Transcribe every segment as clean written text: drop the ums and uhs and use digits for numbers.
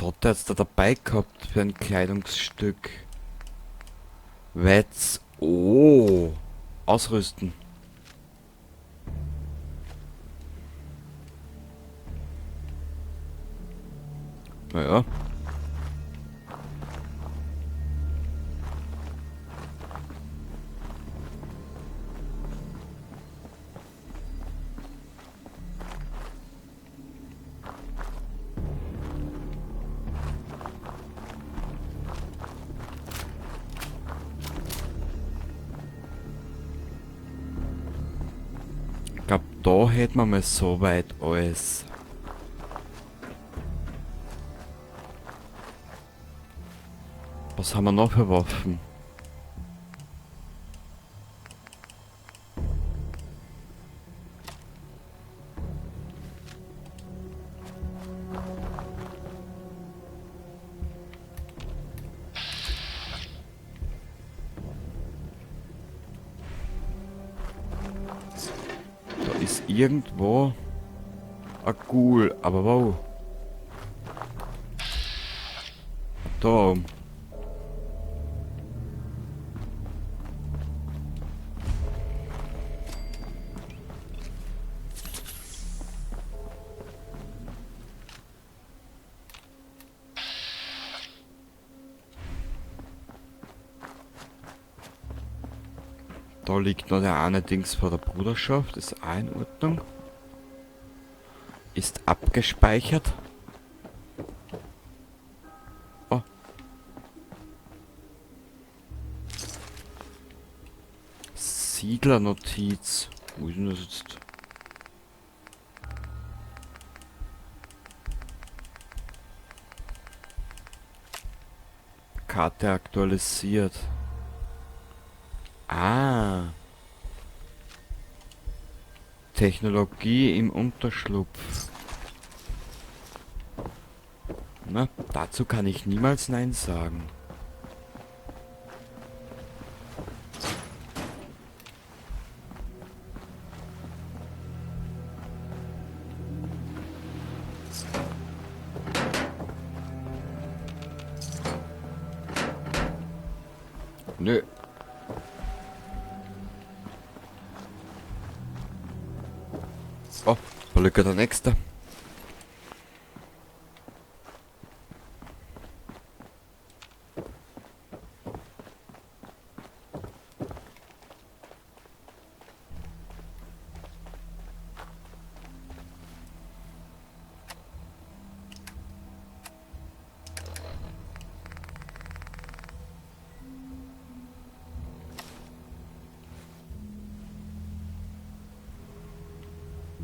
hat der jetzt da dabei gehabt für ein Kleidungsstück? Wetz. Oh. Ausrüsten. Naja. Ich glaub, da hätten wir mal soweit alles. Was haben wir noch für Waffen? Da ist irgendwo ein Ghoul, aber wo? Da oben. Da liegt noch der eine Dings vor der Bruderschaft, ist auch in Ordnung. Ist abgespeichert. Oh. Siedlernotiz. Wo ist denn das jetzt? Karte aktualisiert. Ah. Technologie im Unterschlupf. Na, dazu kann ich niemals Nein sagen. Nö. Oh, da liegt der nächste.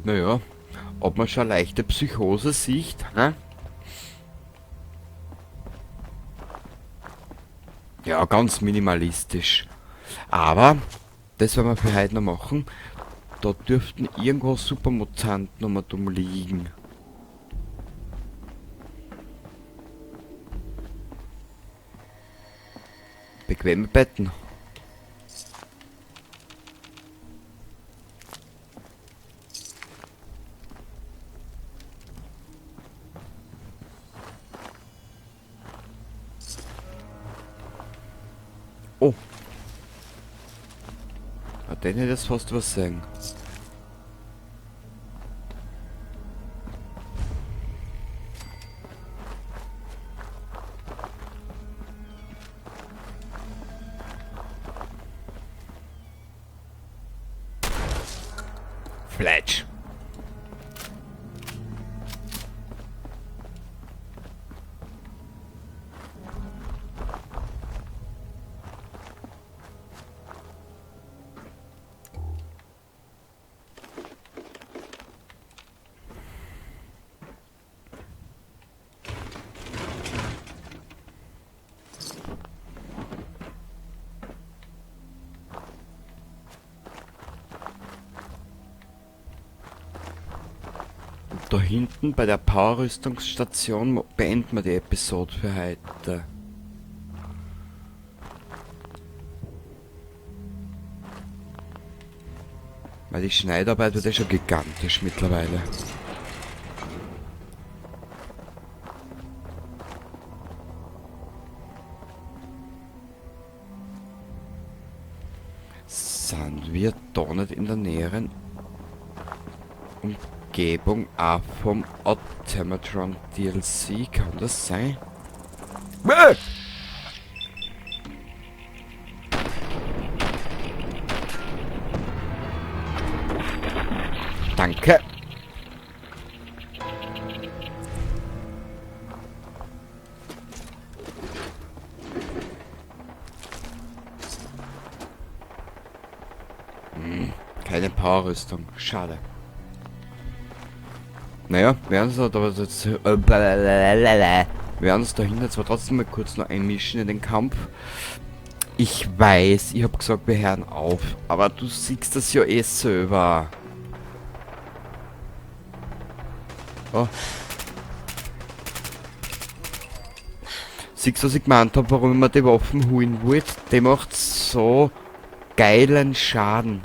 Naja, ob man schon leichte Psychose sieht, hä? Ja, ganz minimalistisch. Aber, das werden wir für heute noch machen. Da dürften irgendwo Supermutanten noch mal dumm liegen. Bequeme Betten. Oh. Ah, den hätte ich fast übersehen. Fletch. Da hinten bei der Power-Rüstungsstation beenden wir die Episode für heute. Weil die Schneidarbeit wird ja schon gigantisch mittlerweile. Sind wir da nicht in der näheren Umgebung auch vom Automatron DLC? Kann das sein? Bäh! Danke. Keine Powerrüstung. Schade. Naja, wir werden uns aber jetzt, wir werden uns dahinter zwar trotzdem mal kurz noch einmischen in den Kampf. Ich weiß, ich hab gesagt, wir hören auf, aber du siehst das ja eh selber. Oh. Siehst du, was ich gemeint hab, warum ich mir die Waffen holen wollte? Die macht so geilen Schaden.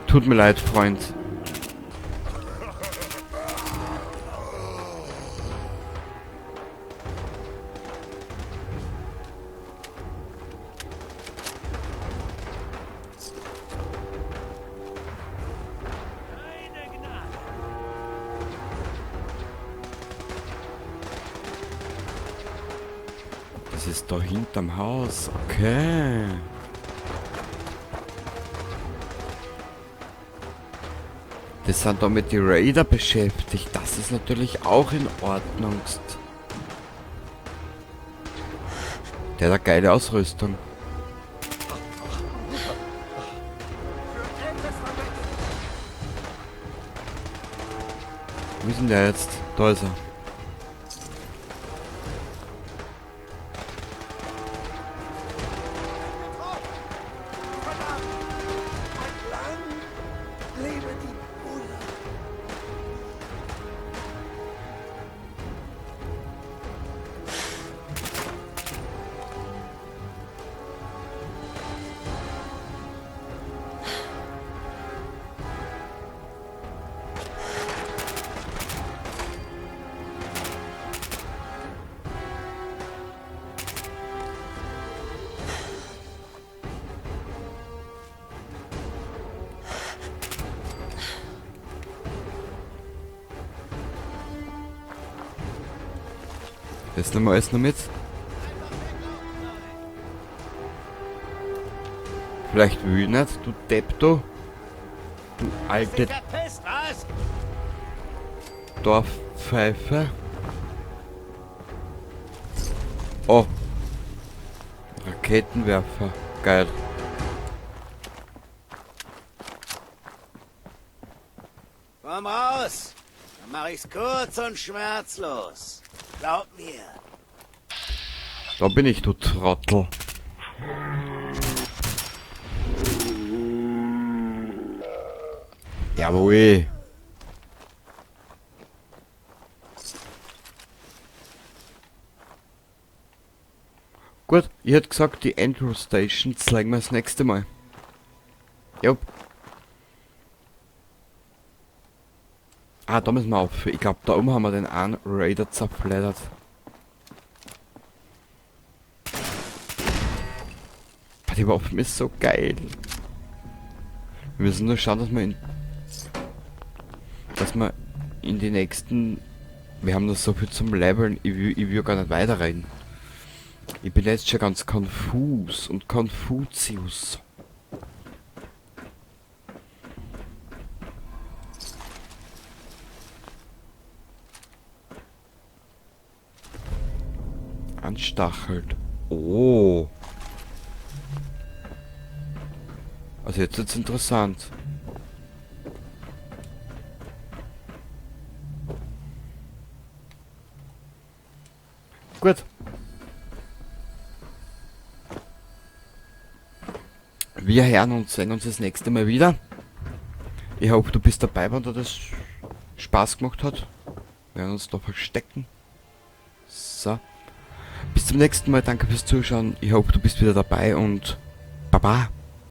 Tut mir leid, Freund. Das ist da hinterm Haus. Okay. Das sind da mit die Raider beschäftigt. Das ist natürlich auch in Ordnung. Der hat eine geile Ausrüstung. Wo ist denn der jetzt? Da ist er. Das nehmen wir alles noch mit. Vielleicht will ich nicht, du Depp, du. Du alte Dorfpfeife. Oh. Raketenwerfer. Geil. Komm raus! Dann mach ich's kurz und schmerzlos. Glaub mir. Da bin ich, du Trottel. Jawohl. Gut, ich hätte gesagt, die Andrew Station zeigen wir das nächste Mal. Jupp. Ah, da müssen wir auf. Ich glaub, da oben haben wir den einen Raider zerfleddert. Ah, die Waffen ist so geil. Wir müssen nur schauen, dass wir in die nächsten... Wir haben noch so viel zum Leveln. Ich will gar nicht weiterreden. Ich bin jetzt schon ganz konfus und Konfuzius. Anstachelt. Oh. Also jetzt wird's interessant. Gut. Wir hören und sehen uns das nächste Mal wieder. Ich hoffe, du bist dabei, wenn dir das Spaß gemacht hat. Wir werden uns da verstecken. So. Bis zum nächsten Mal, danke fürs Zuschauen. Ich hoffe, du bist wieder dabei und baba.